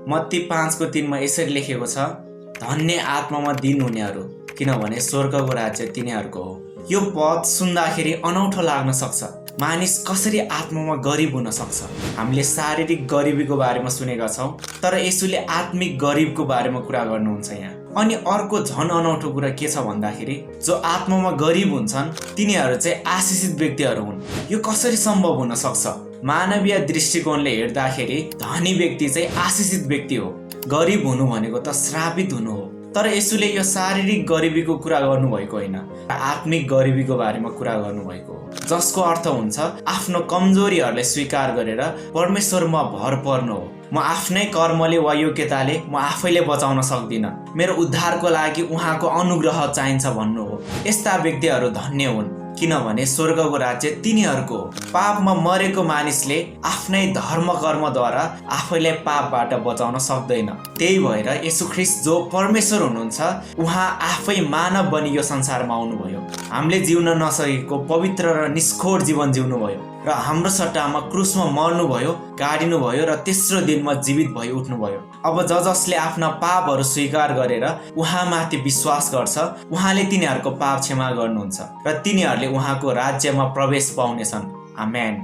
मत्ती 5:3 मा यसरी लेखेको छ, धन्य आत्मामा दीन हुनेहरू, किनभने स्वर्गको राज्य तिनीहरूको हो। यो पद सुन्दाखेरि अनौठो लाग्न सक्छ। मानिस कसरी आत्मामा गरिब हुन सक्छ? हामीले शारीरिक गरिबीको बारेमा सुनेका छौँ, तर यसुले आत्मिक गरिबको बारेमा कुरा गर्नुहुन्छ यहाँ। अनि अर्को झन अनौठो कुरा के छ भन्दाखेरि, जो आत्मामा गरिब हुन्छन् तिनीहरू चाहिँ आशिषित व्यक्तिहरू हुन्। यो कसरी सम्भव हुन सक्छ? मानवीय दृष्टिकोणले हेर्दाखेरि धनी व्यक्ति चाहिँ आशिषित व्यक्ति हो। गरिब हुनु भनेको त श्रापित हुनु हो। तर यसुले यो शारीरिक गरिबीको कुरा गर्नुभएको होइन, आत्मिक गरिबीको बारेमा कुरा गर्नुभएको हो, जसको अर्थ हुन्छ आफ्नो कमजोरीहरूलाई स्वीकार गरेर परमेश्वरमा भर पर्नु हो। म आफ्नै कर्मले वा योग्यताले म आफैले बचाउन सक्दिनँ, मेरो उद्धारको लागि उहाँको अनुग्रह चाहिन्छ भन्नु हो। यस्ता व्यक्तिहरू धन्य हुन्, किनभने स्वर्गको राज्य तिनीहरूको हो। पापमा मरेको मानिसले आफ्नै धर्म कर्मद्वारा आफैलाई पापबाट बचाउन सक्दैन। त्यही भएर येशू ख्रीष्ट जो परमेश्वर हुनुहुन्छ, उहाँ आफै मानव बनी यो संसारमा आउनुभयो। हामीले जिउन नसकेको पवित्र र निष्ठोर जीवन जिउनुभयो र हाम्रो सट्टामा क्रुसमा मर्नुभयो, गाडिनुभयो र तेस्रो दिनमा जीवित भई उठ्नुभयो। अब जसले आफ्ना पापहरू स्वीकार गरेर उहाँमाथि विश्वास गर्छ, उहाँले तिनीहरूको पाप क्षमा गर्नुहुन्छ र तिनीहरूले उहाँको राज्यमा प्रवेश पाउनेछन्। आमेन।